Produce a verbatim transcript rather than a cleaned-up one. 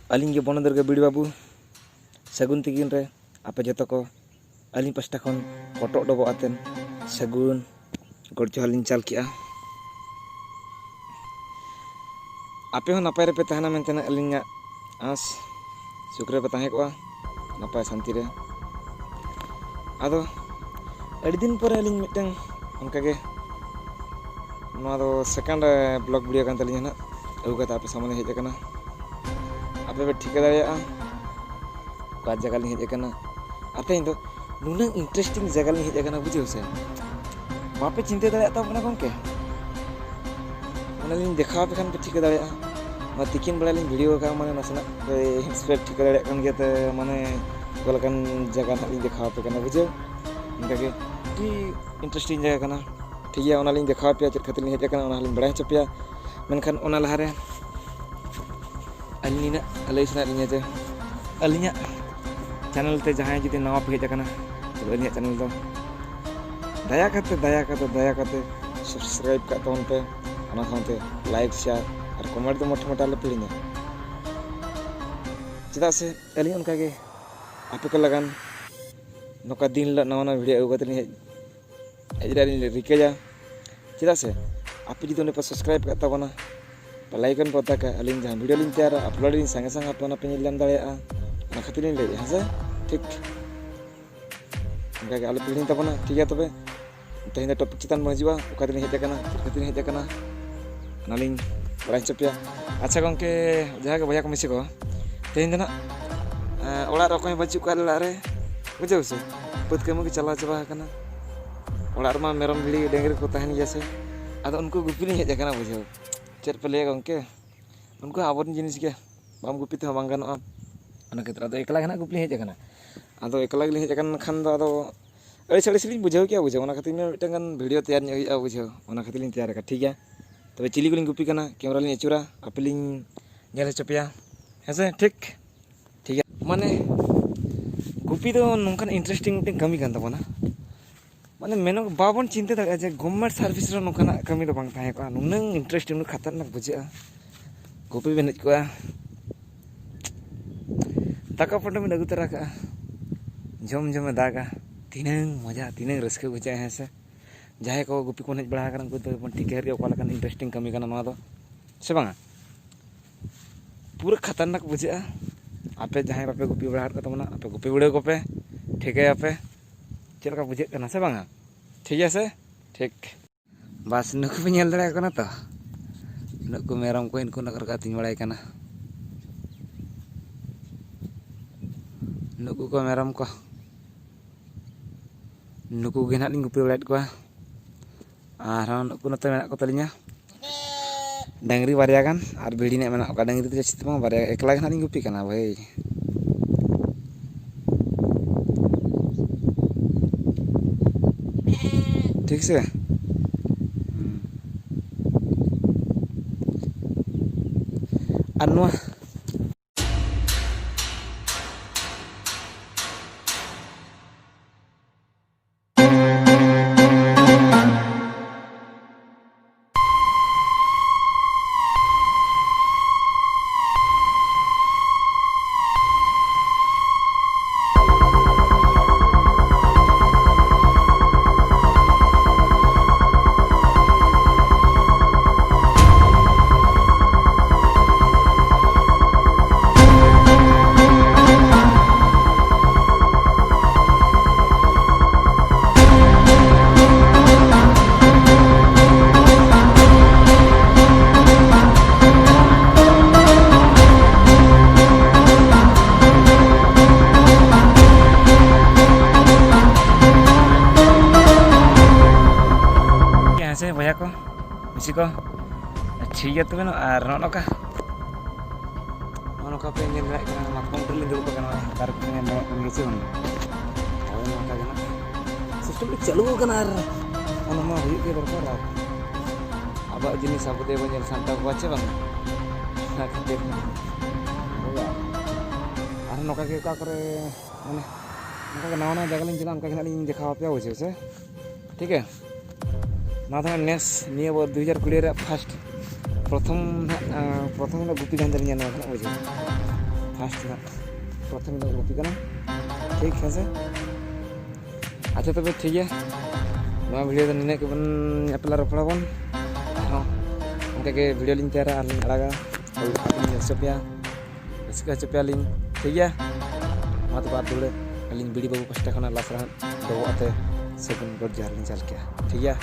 ᱟᱹᱞᱤᱧ ᱜᱮ ᱵᱚᱱᱚᱫᱩᱨᱜᱟᱹ ᱵᱤᱲ ᱵᱟᱹᱵᱩ᱾ ᱥᱟᱹᱜᱩᱱ ᱛᱤᱠᱤᱱ ᱨᱮ ᱟᱯᱮ ᱡᱚᱛᱚ ᱠᱚ ᱟᱹᱞᱤᱧ ᱯᱟᱥᱴᱟ ᱠᱷᱚᱱ ᱯᱚᱴᱚᱜ ᱰᱚᱵᱚᱜ ᱟᱛᱮᱱ ᱥᱟᱹᱜᱩᱱ ᱜᱚᱰ ᱡᱚᱦᱟᱨ ᱞᱤᱧ ᱪᱟᱞ ᱠᱮᱜᱼᱟ᱾ ᱟᱯᱮ ᱦᱚᱸ ᱱᱟᱯᱟᱭ ᱨᱮᱯᱮ ᱛᱟᱦᱮᱱᱟ ᱢᱮᱱᱛᱮ ᱟᱹᱞᱤᱧᱟᱜ ᱟᱸᱥ, ᱥᱩᱠ ᱨᱮᱯᱮ ᱛᱟᱦᱮᱸ ᱠᱚᱜᱼᱟ, ᱱᱟᱯᱟᱭ ᱥᱟᱱᱛᱤ ᱨᱮ᱾ ᱟᱫᱚ ᱟᱹᱰᱤ ᱫᱤᱱ ᱯᱚᱨᱮ ᱟᱹᱞᱤᱧ ᱢᱤᱫᱴᱟᱝ ᱚᱱᱠᱟᱜᱮ, ᱱᱚᱣᱟ ᱫᱚ second vlog video ᱠᱟᱱ ᱛᱟᱹᱞᱤᱧᱟ ᱱᱟᱦᱟᱜ, ᱟᱹᱜᱩ ᱠᱟᱛᱮ ᱟᱯᱮ ᱥᱟᱢᱟᱝ ᱞᱤᱧ ᱦᱮᱡ ᱟᱠᱟᱱᱟ᱾ ᱟᱯᱮ ᱯᱮ ᱴᱷᱤᱠᱟᱹ ᱫᱟᱲᱮᱭᱟᱜᱼᱟ ᱚᱠᱟ ᱡᱟᱭᱜᱟ ᱞᱤᱧ ᱦᱮᱡ ᱟᱠᱟᱱᱟ᱾ ᱟᱨ ᱛᱮᱦᱮᱧ ᱫᱚ ᱱᱩᱱᱟᱹᱜ interesting ᱡᱟᱭᱜᱟ ᱞᱤᱧ ᱦᱮᱡ ᱟᱠᱟᱱᱟ, ᱵᱩᱡᱷᱟᱹᱣ ᱥᱮ, ᱵᱟᱯᱮ ᱪᱤᱱᱛᱟᱹ ᱫᱟᱲᱮᱭᱟᱜ ᱛᱟᱵᱚᱱᱟ ᱜᱚᱢᱠᱮ᱾ ᱚᱱᱟᱞᱤᱧ ᱫᱮᱠᱷᱟᱣ ᱟᱯᱮ ᱠᱷᱟᱱ ᱯᱮ ᱴᱷᱤᱠᱟᱹ ᱫᱟᱲᱮᱭᱟᱜᱼᱟ᱾ ᱱᱚᱣᱟ ᱛᱤᱠᱤᱱ ᱵᱮᱲᱟ ᱞᱤᱧ video ᱟᱠᱟᱫᱼᱟ, ᱢᱟᱱᱮ ᱱᱟᱥᱮᱱᱟᱜ ᱯᱮ ᱦᱤᱱᱴᱥ ᱯᱮ ᱴᱷᱤᱠᱟᱹ ᱫᱟᱲᱮᱭᱟᱜ ᱠᱟᱱ ᱜᱮᱭᱟ ᱛᱮ, ᱢᱟᱱᱮ ᱚᱠᱟ ᱞᱮᱠᱟᱱ ᱡᱟᱭᱜᱟ ᱱᱟᱦᱟᱜ ᱞᱤᱧ ᱫᱮᱠᱷᱟᱣ ᱟᱯᱮ ᱠᱟᱱᱟ, ᱵᱩᱡᱷᱟᱹᱣ᱾ ᱚᱱᱠᱟᱜᱮ ᱟᱹᱰᱤ interesting ᱡᱟᱭᱜᱟ ᱠᱟᱱᱟ᱾ ᱴᱷᱤᱠ ᱜᱮᱭᱟ, ᱚᱱᱟᱞᱤᱧ ᱫᱮᱠᱷᱟᱣ ᱟᱯᱮᱭᱟ, ᱪᱮᱫ ᱠᱷᱟᱹᱛᱤᱨ ᱞᱤᱧ ᱦᱮᱡ ᱟᱠᱟᱱᱟ ᱚᱱᱟ ᱦᱚᱸᱞᱤᱧ ᱵᱟᱲᱟᱭ ᱦᱚᱪᱚ ᱯᱮᱭᱟ᱾ ᱢᱮᱱᱠᱷᱟᱱ ᱚᱱᱟ ᱞᱟᱦᱟᱨᱮ ᱟᱹᱞᱤᱧ ᱞᱤᱧ ᱞᱟᱹᱭ ᱥᱟᱱᱟᱭᱮᱫ ᱞᱤᱧᱟ ᱡᱮ ᱟᱹᱞᱤᱧᱟᱜ channel ᱛᱮ ᱡᱟᱦᱟᱸᱭ ᱡᱩᱫᱤ ᱱᱟᱣᱟ ᱯᱮ ᱦᱮᱡ ᱟᱠᱟᱱᱟ, ᱛᱚᱵᱮ ᱟᱹᱞᱤᱧᱟᱜ channel ᱫᱚ ᱫᱟᱭᱟ ᱠᱟᱛᱮ, ᱫᱟᱭᱟ ᱠᱟᱛᱮ, ᱫᱟᱭᱟ ᱠᱟᱛᱮ subscribe ᱠᱟᱜ ᱛᱟᱵᱚᱱ ᱯᱮ᱾ ᱚᱱᱟ ᱥᱟᱶᱛᱮ like, share ᱟᱨ comment ᱫᱚ ᱢᱚᱴᱷᱮ ᱢᱚᱴᱷᱮ ᱟᱞᱚ ᱯᱮ ᱦᱤᱲᱤᱧᱟ᱾ ᱪᱮᱫᱟᱜ ᱥᱮ ᱟᱹᱞᱤᱧ ᱚᱱᱠᱟᱜᱮ ᱟᱯᱮ ᱠᱚ ᱞᱟᱜᱟᱱ ᱱᱚᱝᱠᱟ ᱫᱤᱱ ᱦᱤᱞᱳᱜ ᱱᱟᱣᱟ ᱱᱟᱣᱟ video ᱟᱹᱜᱩ ᱠᱟᱛᱮ ᱞᱤᱧ ᱦᱮᱡ, ᱦᱮᱡ ᱨᱮᱭᱟᱜ ᱞᱤᱧ ᱨᱤᱠᱟᱹᱭᱟ᱾ ᱪᱮᱫᱟᱜ ᱥᱮ ᱟᱯᱮ ᱡᱩᱫᱤ ᱚᱸᱰᱮ ᱯᱮ subscribe ᱠᱟᱜ ᱛᱟᱵᱚᱱᱟ, ᱯᱮ like and ᱯᱮ ᱛᱟᱠᱟ, ᱟᱹᱞᱤᱧ ᱡᱟᱦᱟᱸ video ᱞᱤᱧ ᱛᱮᱭᱟᱨᱟ, upload ᱟᱹᱞᱤᱧ ᱥᱟᱸᱜᱮ ᱥᱟᱸᱜᱮ ᱟᱯᱮ ᱚᱱᱟ ᱯᱮ ᱧᱮᱞ ᱧᱟᱢ ᱫᱟᱲᱮᱭᱟᱜᱼᱟ᱾ ᱚᱱᱟ ᱠᱷᱟᱹᱛᱤᱨ ᱞᱤᱧ ᱞᱟᱹᱭᱮᱫᱼᱟ, ᱦᱮᱸ ᱥᱮ? ᱴᱷᱤᱠ, ᱚᱱᱠᱟᱜᱮ ᱟᱞᱚ ᱯᱮ ᱦᱤᱲᱤᱧ ᱛᱟᱵᱚᱱᱟ, ᱴᱷᱤᱠ ᱜᱮᱭᱟ? ᱛᱚᱵᱮ ᱛᱮᱦᱮᱧ ᱫᱚ topic ᱪᱮᱛᱟᱱ ᱵᱚᱱ ᱦᱤᱡᱩᱜᱼᱟ, ᱚᱠᱟ ᱛᱮᱞᱤᱧ ᱦᱮᱡ ᱟᱠᱟᱱᱟ, ᱪᱮᱫ ᱠᱷᱟᱹᱛᱤᱨ ᱞᱤᱧ ᱦᱮᱡ ᱟᱠᱟᱱᱟ, ᱚᱱᱟᱞᱤᱧ ᱵᱟᱲᱟᱭ ᱦᱚᱪᱚ ᱯᱮᱭᱟ᱾ ᱟᱪᱪᱷᱟ ᱜᱚᱢᱠᱮ, ᱡᱟᱦᱟᱸ ᱜᱮ ᱵᱚᱭᱦᱟ ᱠᱚ ᱢᱤᱥᱤ ᱠᱚ, ᱛᱮᱦᱮᱧ ᱫᱚ ᱱᱟᱜ, ᱮᱸ, ᱚᱲᱟᱜ ᱨᱮ ᱚᱠᱚᱭ ᱦᱚᱸ ᱵᱟᱹᱪᱩᱜ ᱠᱚᱣᱟ ᱟᱞᱮ ᱚᱲᱟᱜ ᱨᱮ, ᱵᱩᱡᱷᱟᱹᱣ ᱥᱮ? ᱵᱟᱹᱫᱽ ᱠᱟᱹᱢᱤ ᱠᱚ ᱪᱟᱞᱟᱣ ᱪᱟᱵᱟ ᱟᱠᱟᱱᱟ᱾ ᱚᱲᱟᱜ ᱨᱮᱢᱟ ᱢᱮᱨᱚᱢ ᱵᱷᱤᱲᱤ ᱰᱟᱹᱝᱨᱤ ᱠᱚ ᱛᱟᱦᱮᱱ ᱜᱮᱭᱟ ᱥᱮ, ᱟᱫᱚ ᱩᱱᱠᱩ ᱜᱩᱯᱤ ᱞᱤᱧ ᱦᱮᱡ ᱟᱠᱟᱱᱟ, ᱵᱩᱡᱷᱟᱹᱣ᱾ ᱪᱮᱫ ᱯᱮ ᱞᱟᱹᱭᱟ ᱜᱚᱢᱠᱮ, ᱩᱱᱠᱩ ᱦᱚᱸ ᱟᱵᱚᱨᱮᱱ ᱡᱤᱱᱤᱥ ᱜᱮ, ᱵᱟᱢ ᱜᱩᱯᱤ ᱛᱮᱦᱚᱸ ᱵᱟᱝ ᱜᱟᱱᱚᱜᱼᱟ᱾ ᱚᱱᱟ ᱠᱷᱟᱹᱛᱤᱨ ᱟᱫᱚ ᱮᱠᱞᱟ ᱜᱮ ᱱᱟᱜ ᱜᱩᱯᱤ ᱞᱤᱧ ᱦᱮᱡ ᱟᱠᱟᱱᱟ᱾ ᱟᱫᱚ ᱮᱠᱞᱟ ᱜᱮᱞᱤᱧ ᱦᱮᱡ ᱟᱠᱟᱱ ᱠᱷᱟᱱ ᱫᱚ ᱟᱫᱚ ᱟᱹᱲᱤᱥ ᱟᱹᱲᱤᱥ ᱞᱤᱧ ᱵᱩᱡᱷᱟᱹᱣ ᱠᱮᱜᱼᱟ, ᱵᱩᱡᱷᱟᱹᱣ᱾ ᱚᱱᱟ ᱠᱷᱟᱹᱛᱤᱨ ᱢᱤᱫᱴᱟᱝ ᱜᱟᱱ video ᱛᱮᱭᱟᱨ ᱧᱚᱜ ᱦᱩᱭᱩᱜᱼᱟ, ᱵᱩᱡᱷᱟᱹᱣ᱾ ᱚᱱᱟ ᱠᱷᱟᱹᱛᱤᱨ ᱞᱤᱧ ᱛᱮᱭᱟᱨ ᱟᱠᱟᱫᱼᱟ, ᱴᱷᱤᱠ ᱜᱮᱭᱟ? ᱛᱚᱵᱮ ᱪᱤᱞᱤ ᱠᱚᱞᱤᱧ ᱜᱩᱯᱤ ᱠᱟᱱᱟ, camera ᱞᱤᱧ ᱟᱹᱪᱩᱨᱟ, ᱟᱯᱮ ᱞᱤᱧ ᱧᱮᱞ ᱦᱚᱪᱚ ᱯᱮᱭᱟ, ᱦᱮᱸ ᱥᱮ? ᱴᱷᱤᱠ, ᱴᱷᱤᱠ ᱜᱮᱭᱟ᱾ ᱢᱟᱱᱮ ᱜᱩᱯᱤ ᱫᱚ ᱱᱚᱝᱠᱟᱱ interesting ᱢᱤᱫᱴᱟᱝ ᱠᱟᱹᱢᱤ ᱠᱟᱱ ᱛᱟᱵᱚᱱᱟ᱾ ᱢᱟᱱᱮ ᱢᱮᱱᱚᱜ, ᱵᱟᱵᱚᱱ ᱪᱤᱱᱛᱟᱹ ᱫᱟᱲᱮᱭᱟᱜᱼᱟ ᱡᱮ government service ᱨᱮ ᱱᱚᱝᱠᱟᱱᱟᱜ ᱠᱟᱹᱢᱤ ᱫᱚ ᱵᱟᱝ ᱛᱟᱦᱮᱸ ᱠᱚᱜᱼᱟ᱾ ᱱᱩᱱᱟᱹᱝ interesting, ᱱᱩᱱᱟᱹᱝ ᱠᱷᱟᱛᱟᱨᱱᱟᱠ ᱵᱩᱡᱷᱟᱹᱜᱼᱟ᱾ ᱜᱩᱯᱤ ᱵᱮᱱ ᱦᱮᱡ ᱠᱚᱜᱼᱟ, ᱫᱟᱠᱟ ᱯᱚᱴᱚᱢ ᱵᱤᱱ ᱟᱹᱜᱩ ᱛᱚᱨᱟ ᱠᱟᱜᱼᱟ, ᱡᱚᱢ ᱡᱚᱢᱮ ᱫᱟᱜᱟ, ᱛᱤᱱᱟᱹᱝ ᱢᱚᱡᱟ, ᱛᱤᱱᱟᱹᱝ ᱨᱟᱹᱥᱠᱟᱹ ᱵᱩᱡᱷᱟᱹᱜᱼᱟ, ᱦᱮᱸ ᱥᱮ? ᱡᱟᱦᱟᱸᱭ ᱠᱚ ᱜᱩᱯᱤ ᱠᱚ ᱦᱮᱡ ᱵᱟᱲᱟ ᱟᱠᱟᱱᱟ, ᱩᱱᱠᱩ ᱫᱚᱵᱚᱱ ᱴᱷᱤᱠᱟᱹᱭ ᱜᱮᱭᱟ ᱚᱠᱟ ᱞᱮᱠᱟᱱ interesting ᱠᱟᱹᱢᱤ ᱠᱟᱱᱟ ᱱᱚᱣᱟ ᱫᱚ, ᱥᱮ ᱵᱟᱝᱟ? ᱯᱩᱨᱟᱹ ᱠᱷᱟᱛᱟᱨᱱᱟᱠ ᱵᱩᱡᱷᱟᱹᱜᱼᱟ᱾ ᱟᱯᱮ ᱡᱟᱦᱟᱸᱭ ᱵᱟᱯᱮ ᱜᱩᱯᱤ ᱵᱟᱲᱟ ᱟᱠᱟᱫ ᱛᱟᱵᱚᱱᱟ, ᱟᱯᱮ ᱜᱩᱯᱤ ᱵᱤᱰᱟᱹᱣ ᱠᱚᱯᱮ, ᱴᱷᱤᱠᱟᱹᱭᱟᱯᱮ ᱪᱮᱫ ᱞᱮᱠᱟ ᱵᱩᱡᱷᱟᱹᱜ ᱠᱟᱱᱟ, ᱥᱮ ᱵᱟᱝᱟ? ᱴᱷᱤᱠ ᱜᱮᱭᱟ ᱥᱮ? ᱴᱷᱤᱠ᱾ ᱵᱟᱥ, ᱱᱩᱠᱩ ᱯᱮ ᱧᱮᱞ ᱫᱟᱲᱮᱭᱟᱠᱚ ᱠᱟᱱᱟ ᱛᱚ? ᱱᱩᱠᱩ ᱢᱮᱨᱚᱢ ᱠᱚ ᱤᱱᱠᱩ ᱱᱚᱠᱟ ᱨᱮᱠᱚ ᱟᱹᱛᱤᱧ ᱵᱟᱲᱟᱭ ᱠᱟᱱᱟ᱾ ᱱᱩᱠᱩ ᱠᱚ ᱢᱮᱨᱚᱢ ᱠᱚ, ᱱᱩᱠᱩ ᱜᱮ ᱱᱟᱦᱟᱜ ᱞᱤᱧ ᱜᱩᱯᱤ ᱵᱟᱲᱟᱭᱮᱫ ᱠᱚᱣᱟ᱾ ᱟᱨᱦᱚᱸ ᱱᱩᱠᱩ ᱱᱚᱛᱮ ᱢᱮᱱᱟᱜ ᱠᱚ ᱛᱟᱹᱞᱤᱧᱟ᱾ ᱰᱟᱹᱝᱨᱤ ᱵᱟᱨᱭᱟ ᱜᱟᱱ ᱟᱨ ᱵᱷᱤᱲᱤ ᱱᱟᱜ ᱢᱮᱱᱟᱜ ᱠᱚᱣᱟ᱾ ᱰᱟᱹᱝᱨᱤ ᱫᱚ ᱡᱟᱹᱥᱛᱤ ᱫᱚ ᱵᱟᱝ, ᱵᱟᱨᱭᱟ, ᱮᱠᱞᱟ ᱜᱮ ᱱᱟᱦᱟᱜ ᱞᱤᱧ ᱜᱩᱯᱤ ᱠᱟᱱᱟ ᱵᱷᱟᱹᱭ᱾ ᱴᱷᱤᱠ ᱥᱮ? ᱦᱩᱸ᱾ ᱟᱨ ᱱᱚᱣᱟ ᱦᱮᱸ ᱥᱮ ᱵᱚᱭᱦᱟ ᱠᱚ, ᱢᱤᱥᱤ ᱠᱚ, ᱴᱷᱤᱠ ᱜᱮᱭᱟ ᱛᱚᱵᱮ ᱱᱚ-, ᱟᱨ ᱱᱚᱜᱼᱚ ᱱᱚᱝᱠᱟ, ᱱᱚᱜᱼᱚ ᱱᱚᱝᱠᱟ ᱯᱮ ᱧᱮᱞ ᱫᱟᱲᱮᱭᱟᱜ ᱠᱟᱱᱟ, ᱢᱟᱛᱠᱚᱢ ᱵᱩᱴᱟᱹ ᱨᱮᱞᱤᱧ ᱫᱩᱲᱩᱵ ᱠᱟᱱᱟ, ᱫᱟᱨᱮ ᱠᱚ ᱧᱮᱞ ᱧᱟᱢᱚᱜ ᱠᱟᱱ ᱜᱮᱭᱟ ᱥᱮ ᱵᱟᱝ? ᱦᱳᱭ, ᱱᱚᱝᱠᱟ ᱜᱮ ᱱᱟᱜ system ᱫᱚ ᱪᱟᱹᱞᱩ ᱟᱠᱟᱱᱟ ᱟᱨ ᱚᱱᱟ ᱢᱟ ᱦᱩᱭᱩᱜ ᱜᱮ ᱫᱚᱨᱠᱟᱨ᱾ ᱟᱨ ᱟᱵᱚᱣᱟᱜ ᱡᱤᱱᱤᱥ ᱟᱵᱚ ᱛᱮᱵᱚᱱ ᱧᱮᱞ ᱥᱟᱢᱴᱟᱣ ᱠᱚᱣᱟ ᱪᱮ ᱵᱟᱝ? ᱚᱱᱟ ᱠᱷᱟᱹᱛᱤᱨ ᱦᱳᱭ, ᱟᱨ ᱱᱚᱝᱠᱟ ᱜᱮ ᱚᱠᱟ ᱠᱚᱨᱮ ᱢᱟᱱᱮ ᱚᱱᱠᱟ ᱜᱮ ᱱᱟᱣᱟ ᱱᱟᱣᱟ ᱡᱟᱭᱜᱟ ᱞᱤᱧ ᱪᱟᱞᱟᱜᱼᱟ, ᱚᱱᱠᱟ ᱜᱮ ᱱᱟᱜ ᱞᱤᱧ ᱫᱮᱠᱷᱟᱣ ᱟᱯᱮᱭᱟ, ᱵᱩᱡᱷᱟᱹᱣ ᱥᱮ? ᱴᱷᱤᱠ ᱜᱮᱭᱟ, ᱱᱚᱣᱟ ᱫᱚ ᱱᱮᱥ ᱱᱤᱭᱟᱹ ᱵᱟᱨ ᱫᱩ ᱦᱟᱡᱟᱨ ᱠᱩᱲᱤ ᱨᱮᱭᱟᱜ first ᱯᱨᱚᱛᱷᱚᱢ ᱱᱟᱜ, ᱟᱸ, ᱯᱨᱚᱛᱷᱚᱢ ᱦᱤᱞᱳᱜ ᱜᱩᱯᱤ ᱫᱷᱟᱱᱫᱟ ᱞᱤᱧ ᱧᱮᱞ ᱱᱚᱣᱟ ᱫᱚ ᱱᱟᱜ, ᱵᱩᱡᱷᱟᱹᱣ, first ᱱᱟᱜ᱾ ᱯᱨᱚᱛᱷᱚᱢ ᱫᱚ ᱜᱩᱯᱤ ᱠᱟᱱᱟ᱾ ᱴᱷᱤᱠ ᱦᱮᱸ ᱥᱮ? ᱟᱪᱪᱷᱟ, ᱛᱚᱵᱮ ᱴᱷᱤᱠ ᱜᱮᱭᱟ, ᱱᱚᱣᱟ ᱵᱷᱤᱰᱤᱭᱳ ᱫᱚ ᱱᱤᱱᱟᱹᱜ ᱜᱮᱵᱚᱱ ᱧᱮᱯᱮᱞᱟ, ᱨᱚᱯᱚᱲᱟᱵᱚᱱ᱾ ᱟᱨᱦᱚᱸ ᱚᱱᱠᱟᱜᱮ ᱵᱷᱤᱰᱤᱭᱳ ᱞᱤᱧ ᱛᱮᱭᱟᱨᱟ ᱟᱨ ᱞᱤᱧ ᱟᱲᱟᱜᱟ, ᱟᱹᱞᱤᱧ ᱧᱮᱞ ᱦᱚᱪᱚ ᱯᱮᱭᱟ, ᱨᱟᱹᱥᱠᱟᱹ ᱦᱚᱪᱚ ᱯᱮᱭᱟᱞᱤᱧ᱾ ᱴᱷᱤᱠ ᱜᱮᱭᱟ, ᱢᱟ ᱛᱚᱵᱮ ᱟᱨ ᱫᱩᱲᱟᱹ ᱟᱹᱞᱤᱧ ᱵᱤᱰᱤ ᱵᱟᱹᱵᱩ ᱯᱟᱥᱴᱟ ᱠᱷᱚᱱᱟᱜ ᱞᱟᱥ ᱨᱮᱦᱟᱸᱜ ᱰᱚᱵᱚᱜ ᱟᱛᱮ ᱥᱟᱹᱜᱩᱱ ᱜᱚᱰ ᱡᱚᱦᱟᱨ ᱞᱤᱧ ᱪᱟᱞ ᱠᱮᱜᱼᱟ᱾ ᱴᱷᱤᱠ ᱜᱮᱭᱟ,